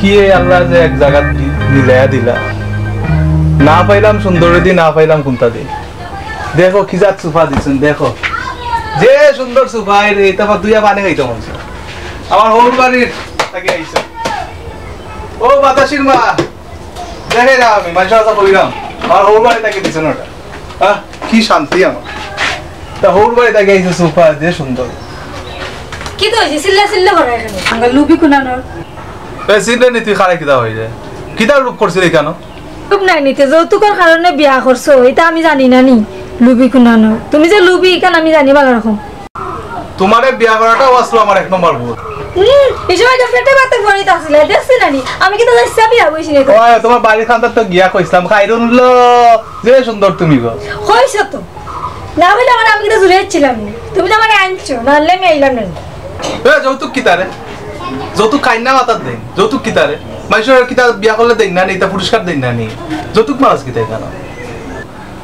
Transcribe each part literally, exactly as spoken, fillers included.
কি এ আল্লায় যে এক জাগাত দি-, মিলাইয়া দিলা। না পাইলাম সুন্দরীদি, না পাইলাম কুন্তাদি। দেখো কি জাত সোফা দিছইন, দেখো। যে সুন্দর সোফা, এর, ইটা আমার দুইয়া পানি খাইতাম মন চায়। আমার হউর বাড়ির থাকি আইছে। ও বাতাসির মা, দেখে না আমি, মানষর কথা কইরাম। আমার হউর বাড়ি থাকি দিছইন ওটা। আহ, কি শান্তি আমার। তা হউর বাড়ি থাকি আইছে সোফা, যে সুন্দর। কিতা অইছে? চিল্লা চিল্লা করে কেনে? আমার লুবি কুনানর। এ, চিল্লা নি তুই খারে কিতা অইছে? কিতা লুপ করছিলি কেনে? লুপ নায় নি তে, যৌতুকর কারণে বিয়া করছো, ইটা আমি জানি না নি? লুবি কুনানর। তুমি যে লুবি, ইখান আমি জানি ভালা রকম। তুমারে বিয়া করাটাও আছলো আমার এক নম্বর ভুল। হুম, ই সময় তো পেটে ভাতে পড়িত আছিলে, দেখছি না নি? আমি কিতা যাইছা বিয়া বইছি নি তো? ওই, তুমার বাড়ির কান্দাত তো গিয়া কইছলাম, খাইরুন লো, যে সুন্দর তুমি গো। কইছো তো। না অইলে আমার আমি কিতা জুড়ে যাচ্ছিলাম নি? তুমি তো আমারে আনছো, না আনলে আমি আইলাম না নি। এ, যৌতুক কিতা রে? যৌতুক খাই না মাতার দেন, যৌতুক কিতা রে? মানষর কিতা বিয়া করলে দেন না নি, ইতা পুরস্কার দেন না নি? যৌতুক মারাস কিতা কেনে?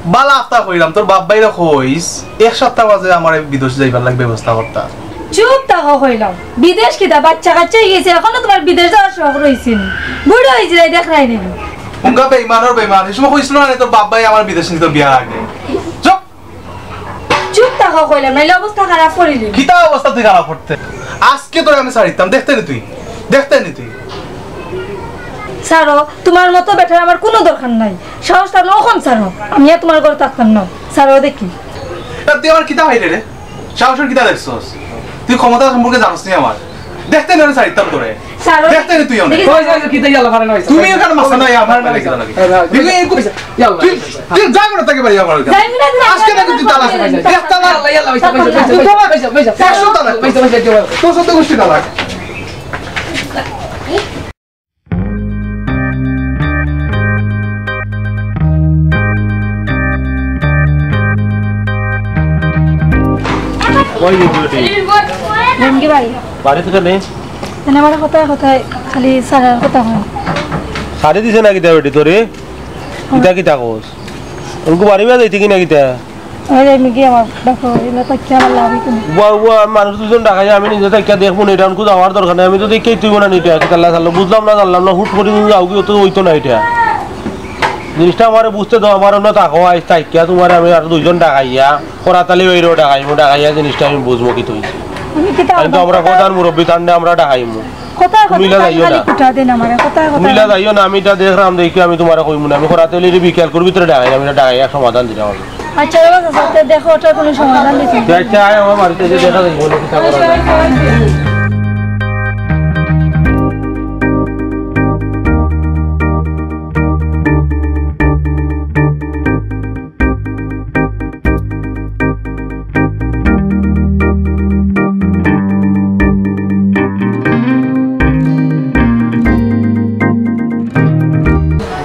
বালা আফতা কইরাম, তোর বাপ ভাইরে কইস, এক সপ্তাহ মাঝে আমার বিদেশ যাইবার লাগি ব্যবস্থা করতা। চুপ থাকো কইলাম। বিদেশ কিতা, বাচ্চা কাচ্চা অই গেছে, এখনো তুমার বিদেশ যাওয়ার শখ রইছে নি? বুড়া অইছে, দেখরায় নি? উঙ্গা বেইমানর বেইমান, ই সময় কইছিল না নি তোর বাপ ভাই আমার বিদেশ নিত বিয়ার আগে? চুপ! চুপ থাকো কইলাম, নাইলে অবস্থা খারাপ করিলি। কিতা অবস্থা তুই খারাপ করতে? আজকে তোরে আমি ছাড়িতাম, দেখতে নি তুই, দেখতে নি তুই। ছাড়ো, তুমার মতো বেটার আমার কুনু দরকার নাই। সাহস থাকলে অখন ছাড়ো, আমি আর তুমার ঘরো থাকতাম না। ছাড়ো দেখি। তা তুই আমার কিতা অইলে রে? সাহসর কিতা দেখছস? তুই ক্ষমতা সম্পর্কে জানস নি আমার। দেখতে নি আমি ছাড়িতাম তোরে। ছাড়ো। দেখতে নি তুই অনেক। দেখি। কই যাইছো? কিতা ইয়ালা পারে না অইছে? তুমি এখানে মাথা নাই আমার লাগে লাগে। তুমি এই কই-, ইয়ালা। তুই, তুই যা করে তাকে বাড়ি আমার কাছে। যাইবি না, যাইবি না। আজকে নাকি তুই তালাক? এক তালাক। ইয়ালা, ইয়ালা, পয়সা, পয়সা, পয়সা, পয়সা, পয়সা, পয়সা। একশো তালাক। পয়সা, পয়সা, পয়সা। তোর সাথে গোষ্ঠী তালাক। ওই video টি। জেনগি ভাই। বাড়ি থেকে নেই? মানে আমার কথায় কথায় খালি সারার কথা হয়। সারি দিছে নাকি দেওয়াটি তোরে? কিতা কিতা কস? ওনকু বাড়ি বাড়ি যাইতে কি না কিতা? আমি যাই মিগি আমার দেখো, এগুলো তো কি আমার লাভই তো নেই। উবা, উবা, আমি মানুষ দুজন ডাকাই, আমি নিজে থাকিয়া দেখমু না, ইটা ওনকু যাওয়ার দরকার নাই, আমি তো দেখেই তুই না নিতে আছি, আল্লাহ, আল্লাহ, বুঝলাম না, জানলাম না, হুট করি তুমি যাও কি, অত অইতো না ইটা। জিনিসটা আমারে বুঝতে দাও, আমার অন্য থাকো, আইজ থাকিয়া তুমারে আমি আর দুইজন ডাকাইয়া, করাতালি বাইরেও ডাকাইমু, ডাকাইয়া জিনিসটা আমি বুঝমু কিতা অইছে। আমি কিতা আমি তো আমরা আবার প্রধান মুরব্বী, তান্ডে আমরা ডাকাইমু। কথায় তুমি কথায় ইলা তাই যাইও খালি না। খুঁটা দেন আমারে, কথায় কথায়। তুমি ইলা যাইও না, আমি ইটা দেখরাম, দেখি আমি তুমারে কইমু না, আমি করাতালি রে বিকেল করবি তোরে ডাকাই, আমি ইটা ডাকাই এক সমাধান দিলাম আমি। আচ্ছা, ও চাচা, তে দেখো, ওটার কোনো সমাধান দিতে হবে। আচ্ছা, আয় আমার বাড়িতে এসে দেখা যাইব, বলে কিতা করা যায়।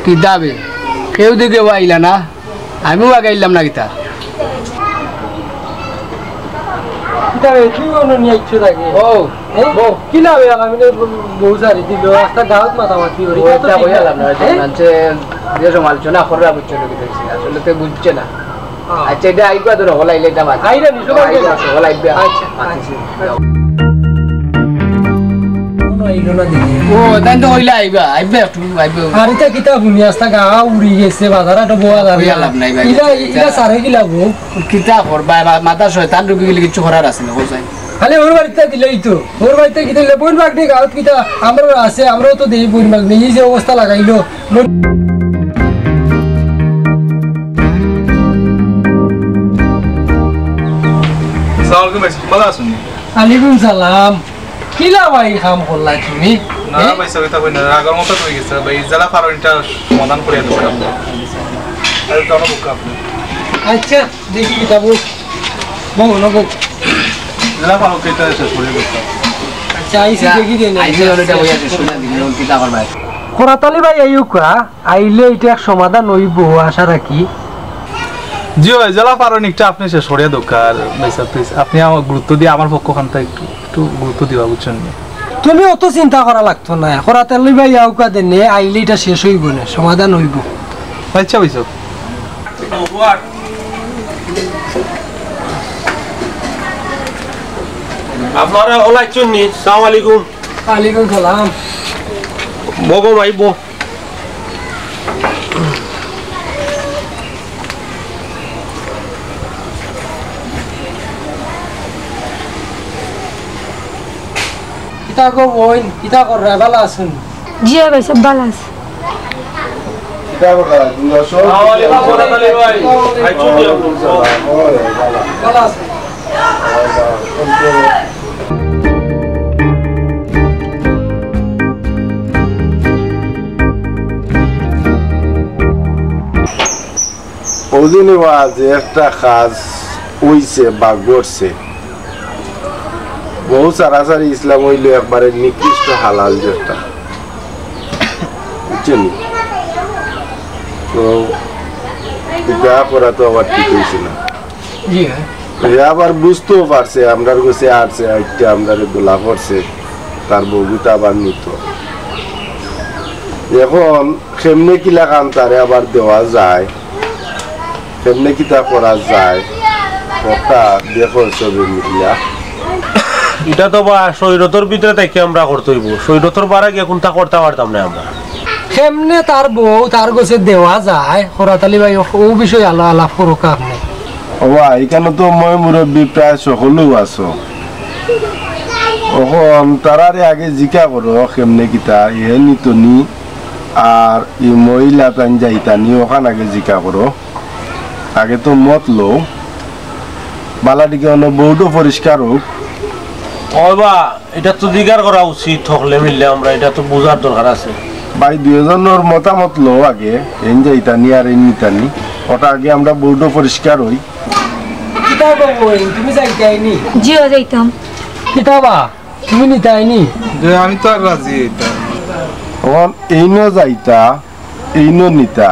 কিতা বে? কেউ দিকে আইলা না? আমিও আগে আইলাম না কিতা? কিতা বে, তুই অনো নিয়া ইচ্ছু থাকে? ও, এ? বউ। কি লাভ অইলো? আমি তো বউ ছাড়ি দিল, আস্তা গাঁওত মাতামাতি করি। ও, ইটা তো এটা ঠিক কইয়া না। লাভ নাই, এ? মানষে যে সমালোচনা কররা বুঝছো না কিতা অইছে? আসলে তো বুঝছে না। হ্যাঁ। আচ্ছা, ইটা আইবা তো, হকল আইলে ইটা মাত। আইরা নি, সবাই আইবা, আইবা। হকল আইবা। আচ্ছা, আচ্ছা। কোনো আইলো না দেখি। ও, তাই তো কইলা আইবা, আইবা একটু, আইবা। আর ইটা কিতা হুনি, আস্তা গাও উড়ি গেছে, বাজার আটো বওয়া যাবে কইয়া না। লাভ নাই ভাই। ইলা, ইলা সারে কি লাভ? কিতা করবা, মা-, মাথা শয়তান ঢুকি গেলে কিচ্ছু করার আছে না, বুঝাই। খালি ওর বাড়িতে দিলেই তো, ওর বাড়িতে কি দিলে? বইন ভাগ্নি গাঁওত কিতা? আমরাও আছে, আমরাও তো দেই বইন ভাগ্নি, এই যে অবস্থা লাগাইলো। বইন- আসসালামু আলাইকুম ভাই, ভালা আছইন নি? আলাইকুম সালাম। কিলা ভাই কাম করলা তুমি? না এ? ভাই, সব এটা কই না, আগর মতো অই গেছে ভাই, যেলা পারো ইটা সমাধান করিয়া দেও আপনে। আরে, চলো বুক আপনে। আচ্ছা। দেখি কিতা বউ। বউ, না বউ। এলা পারো কেটা এসে শরীর করতে। আচ্ছা, আইসি দেখি দে না। আইসি ওটা বইয়া শেষ করে দিন, কিতা করবা? করাতালি ভাই, আইউক্কা, আইলে ইটা এক সমাধান অইবো, আশা রাখি। জি ভাই, যেলা পারো নিকটা আপনে শেষ করিয়া দেউক্কা, ভাই সাহেব, please। আপনে আমার গুরুত্ব দিয়া আমার পক্ষখান থাকি একটু, একটু গুরুত্ব দিবা, বুঝছইন নি? তুমি অত চিন্তা করা লাগতো না, করাতালি ভাই আউক্কা দেনে, আইলে ইটা শেষ অইবো না, সমাধান অইবো। আচ্ছা ভাই সাহেব। আপনারা হকল আইছইন নি? সালাম আলাইকুম। ওয়ালাইকুম সালাম। বগো ভাই, বো। কিতা গো বইন, কিতা কররা, ভালা আছইন? জি অয় ভাই, সব ভালা আছে। কিতা কররা, তুমি আছো? ভালা আছে। অউ যে বা যে একটা কাজ অইছে বা ঘটছে, বউ সারাসারি ইসলাম অইলো একবারে নিকৃষ্ট হালাল যেটা, বুঝছইন নি? তো ইটা করা তো আবার ঠিক অইছে না। জি হ্যাঁ। হে আবার বুঝতেও পারছে, আমরার গেছে আরছে, আইতে আমরারে দোলা পড়ছে, তার বউগুতা আবার নিত। এখন কেমনে কিলাখান তারে আবার দেওয়া যায়, কেমনে কিতা করা যায়, ওটা দেখো সবে মিলিয়া। ইটা তো বা শরীয়তর ভিতরে থাকি আমরা করতে অইবো, শরীয়তর বারা গিয়া কুনতা করতা পারতাম না আমরা। কেমনে তার বউ তার গেছে দেওয়া যায়, খরাত আলী ভাই, অউ বিষয়ে আলা-, আলাপ করউক্কা আপনে। ওবা, ইখানো তো ময়-মুরব্বি প্রায় সকলেউ আছো। অখন তারারে আগে জিকা করো, কেমনে কিতা, ইহে নিতো নি, আর ই মহিলা তাইন যাইতা নি, অখান আগে জিকা করো। আগে তো মত লও, বালা টিকে অনো বউটো পরিষ্কার অউক। ওবা, ইটা তো জিকার করা উচিত, হকলে মিললে আমরা, ইটা তো বুঝার দরকার আছে। ভাই, দুইওজনর মতামত লও আগে, এইন যাইতা নি আর এইন নিতা নি, ওটা আগে আমরা বউটো পরিষ্কার অই। কিতা গো বইন, তুমি যাইতায় নি? জি অয়, যাইতাম। কিতা বা, তুমি নিতায় নি? যে আমি তো আর রাজি অইতাম। অখন এইনও যাইতা, এইনও নিতা,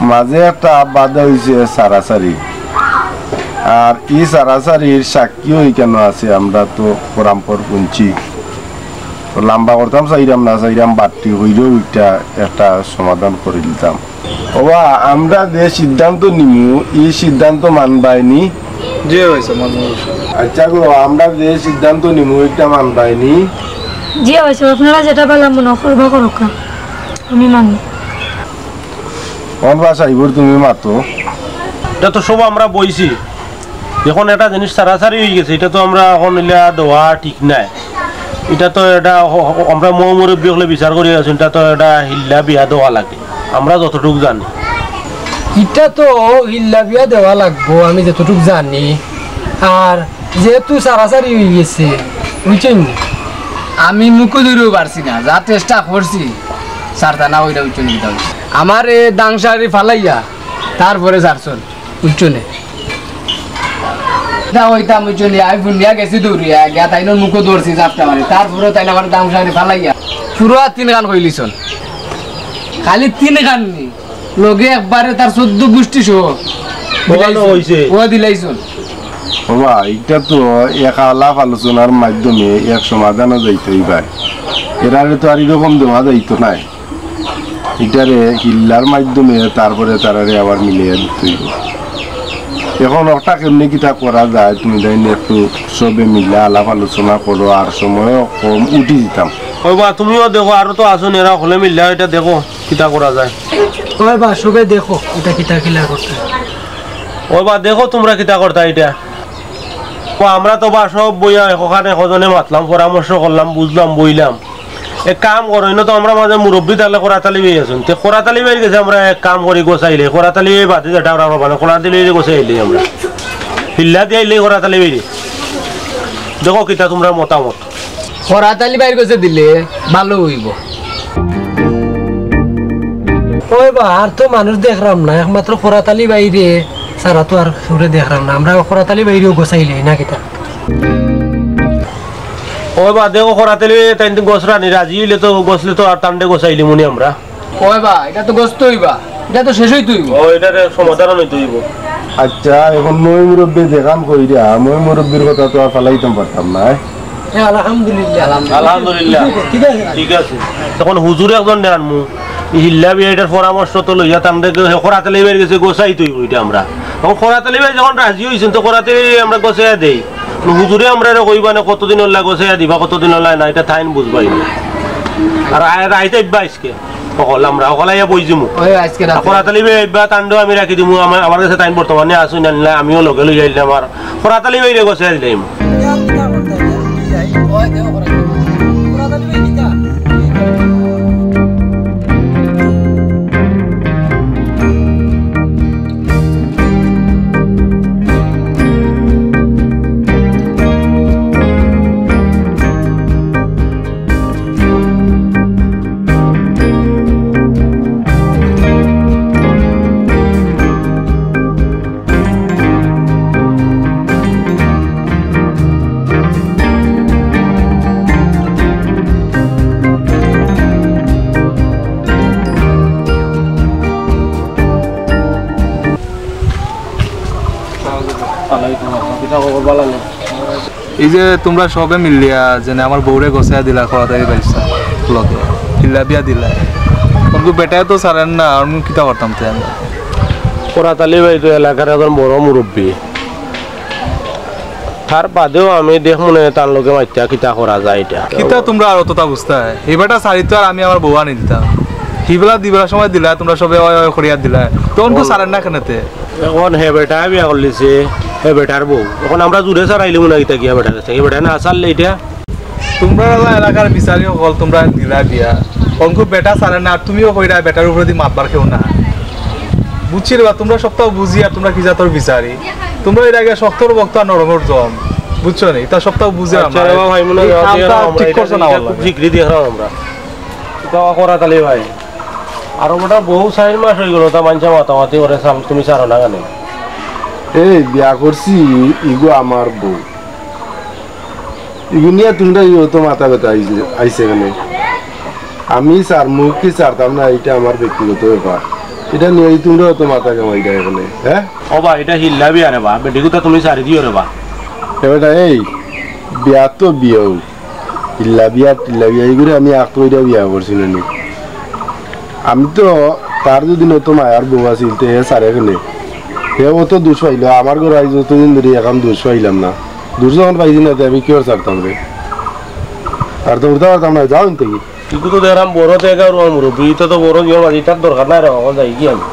মাঝে একটা বাধা অইছে সারাসারি। আর ই সারাসারির সাক্ষীও ইখানো আছে, আমরা তো পরাম্পর হুনছি। তো লাম্বা করতাম চাইরাম না, চাইরাম বাট্টি কইরেউ ইটা একটা সমাধান করি দিতাম। ওবা, আমরা যে সিদ্ধান্ত নিমু, ই সিদ্ধান্ত মানবায় নি? জি অয় ভাইসাব, মানমু। আচ্ছা গো, আমরা যে সিদ্ধান্ত নিমু, ইটা মানবায় নি? জি অয় ভাইসাব, আপনারা যেটা ভালা মনো করবা করউক্কা, আমি মানি। অখন বা সাইবর তুমি মাতো। ইটা তো সব আমরা বইছি। অখন একটা জিনিস সারাসারি অইগেছে, ইটা তো আমরা অখন ইলা দেওয়া ঠিক নায়। ইটা তো এটা হ-, হ-, আমরা ময়-মুরব্বি অকলে বিচার করি আছইন, ইটা তো এটা হিল্লা বিয়া দেওয়া লাগে, আমরা যতটুক জানি। ইটা তো হিল্লা বিয়া দেওয়া লাগবো, আমি যতটুক জানি। আর যেহেতু সারাসারি অইগেছে, বুঝছইন নি? আমি মুখো ধরিও পারছি না, যা চেষ্টা করছি, সারতা না অইরা, বুঝছইন নি? আমারে দাংশারি ফালাইয়া, তারপরে সারছইন। বুঝছো নি? ইটা অইতাম, বুঝছো নি? আমি হুনিয়া গেছি দৌড়িয়া, গিয়া তাইনর মুখো ধরছি, জাপটা মারি। তারপরেও তাইন আমারে দাংশারি ফালাইয়া পুরা তিনখান কইলিছইন। খালি তিনখান নি, লগে একবারে তার চৌদ্দ গুষ্টি সহ অইছে। ও দিলাইছইন। ওবা, ইটা তো এক আলাপ আলোচনার মাধ্যমে এক সমাধানো যাইতো অইবায়। এরারে তো আর ইরকম দেওয়া যাইতো নায়। ইটারে হিল্লার মাধ্যমে তারপরে তারারে আবার মিলাইয়া দিতে অইবো। অখন ওটা কেমনে কিতা করা যায়, তুমি তাইন একটু সবে মিলা আলাপ আলোচনা করো, আর সময়ও কম, উঠি দিতাম। ওবা, তুমিও দেখো, আরো তো আছইন, এরা হকলে মিলা ইটা দেখো কিতা করা যায়। ওবা, সবে দেখো, ইটা কিতা কিলা করতে। ওবা, দেখো তুমরা কিতা করতা ইটা। ও, আমরা তো বা সব বইয়া একখানে কজনে মাতলাম, পরামর্শ করলাম, বুঝলাম, বইলাম। এক কাম করো, ইনো তো আমরার মাঝে মুরব্বি তাইলে খরাত আলী ভাই আছইন। তে খরাত আলী ভাইর গেছে আমরা এক কাম করি, গোছাইলে খরাত আলী ভাই বাদে যেটা আমরা মানে খরাত আলী ভাইরে গোছাইলে আমরা হিল্লা দিয়াইলে খরাত আলী ভাইরে। দেখো কিতা তুমরার মতামত। খরাত আলী ভাইর গেছে দিলে ভালা অইবো। ওবা, আর তো মানুষ দেখরাম না, একমাত্র খরাত আলী ভাইরে ছাড়া তো আর কেউরে দেখরাম না। আমরা খরাত আলী ভাইরেউ গোছাইলে না কিতা? ওবা, দেখো খরাত আলী ভাই তাইন তো গছরা নি, রাজি অইলে তো গছলে তো আর তানরে গোছাইলিমু নি আমরা। ওবা, ইটা তো গছতে অইবা, ইটা তো শেষ অইতে অইবো। ও, ইটার সমাধান অইতে অইবো। আচ্ছা, অখন ময়-মুরব্বি যেখান কইরা, ময়-মুরব্বির কথা তো আর ফালাইতাম পারতাম না। হ্যাঁ, আলহামদুলিল্লাহ। আলহামদুলিল্লাহ। ঠিক আছে। ঠিক আছে। অখন হুজুর একজনরে আনমু, ই হিল্লা বিয়া ইটার পরামর্শ তো লইয়া তানরে খরাত আলী ভাইর গেছে গোছাইতে অইবো ইটা আমরা। অখন খরাত আলী ভাই যখন রাজি অইছইন তো খরাত আলী ভাইরে আমরা গোছাইয়া দেই। হুজুরে আমরারে কইবা না কতদিন অইলা গোছাইয়া দিবা, কতদিন অইলা না, ইটা তাইন বুঝবা ইনো। আর আয় রাইত আইবা আইজকে। অকল আমরা, অকল আইয়া বই যিমু। ওই আইজকে রাইত। আর করাত আলী ভাই আইবা, তানরেও আমি রাখি দিমু। আমার, আমার গেছে তাইন বর্তমানে আছইন, আনলে আমিও লগে লই আইলাম। আর করাত আলী ভাইরে গছাইয়া দিলাইমু। এই যে তুমরা সবে মিলিয়া যেনে আমার বউরে গছাইয়া দিলা করাত আলী ভাইর লগে, হিল্লা বিয়া দিলা, কিন্তু বেটায় তো ছাড়ের না, আমি কিতা করতাম তে আমরা? করাত আলী ভাই তো এলাকার একজন বড় মুরব্বি, তার বাদেও আমি দেখমুনে তার লগে মাতিয়া কিতা করা যায় ইটা। কিতা তুমরা আর অততা বুঝতায়? হি বেটা ছাড়িতো আর আমি আমার বউ আনি দিতাম। হিবেলা দিবার সময় দিলা, তুমরা সবে অয় অয় করিয়া দিলা। তখন তো ছাড়ের না কেনে তে? এখন হে বেটায় বিয়া করলিছে, হে বেটার বউ। এখন আমরা জুরে ছাড়াইলিমু না কিতা গিয়া বেটার গেছে? হে বেটায় না ছাড়লে ইটা? তুমরা এলা-, এলাকার বিচারি অকল, তুমরা দিলা বিয়া। অখন বেটা ছাড়ের না, আর তুমিও কইরা বেটার উপরেদি মাতবার কেউ না। বুঝছি রে বা, তুমরা সবতাউ বুঝি আর তুমরা কি জাতর বিচারি? তুমরা এর আগে শক্তর ভক্ত আর নরমর জম, বুঝছো নি? ইতা সবতাউ বুঝি আচ্ছা আমরা। রে বা, ভাই, মনে হয় এই কামটা আমরা ঠিক এটা করছো না, এটা বললাম। খুব স্বীকৃতি হারাম আমরা। ইটা করাত আলী ভাই। আর ওটা বউ চাইর মাস অই গেল, তা মানষে মাতামাতি করে, সাম-, তুমি ছাড়ো না কেনে? এই বিয়া করছি, ইগু আমার বউ। ইগু নিয়া তুমরা ইও তো মাথা ব্যথা আইছে, আইছে কেনে? আমি ছাড়মু কি ছাড়তাম না, ইটা আমার ব্যক্তিগত ব্যাপার। ইটা নিয়া তুমরা অত মাথা ঘামাইরায় কেনে, হে? ও বা, ইটা হিল্লা বিয়া রে বা, বেটিগুতা তুমি ছাড়ি দিও রে বা। এ বেটা, এই বিয়া তো বিয়াউ, হিল্লা বিয়া টিল্লা বিয়া, ইগুরে আমি আখ কইরা বিয়া করছি না নি। আমি তো তার যদি নতুন মায়ার বউ আছিল, তে হে ছাড়ে কেনে? হে অত দুষ পাইলো, আমার ঘরো আইজ অতদিন ধরি একখান দুষ পাইলাম না। দুষ যখন পাইছি না, তে আমি কিওর ছাড়তাম রে? আর তো উঠতে পারতাম না, যাও ইন থাকি। তুই তো দেখলাম বড় জায়গা আর মুরব্বি, ইটা তো বড় জিওর মাঝে, ইটার দরকার নাই রে, অখন যাই কি আমি?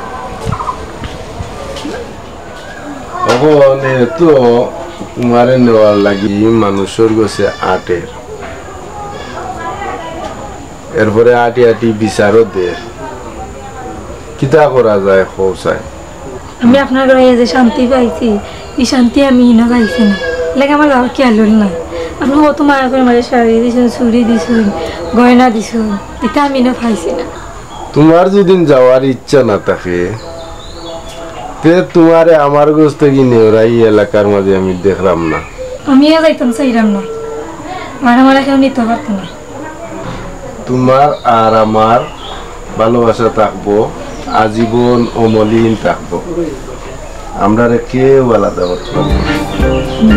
অখন এ তো তোমারে নেওয়ার লাগি মানুষর গেছে আটের। এরপরে আটি আটি বিচারও দে। কিতা করা যায়, কও চাই? আমি আপনার ঘরে যে শান্তি পাইছি, ই শান্তি আমি ইনো পাইছি না। লাগে আমার বাবা কি আলোর না। আপনি কত মায়া করে আমারে শাড়ি দিছইন, চুড়ি দিছইন, গয়না দিছইন, ইটা আমি ইনো পাইছি না। তোমার যদি যাওয়ার ইচ্ছা না থাকে, তে তোমারে আমার গেছ থাকি নেওরাই এলাকার মাঝে আমি দেখলাম না। আমিও যাইতাম চাইলাম না, মারা মারা কেউ নিতে পারতো না। তোমার আর আমার ভালোবাসা থাকবো, আজীবন অমলিন থাকবো। আমরারে কেউ আলাদা করতে পারবো না।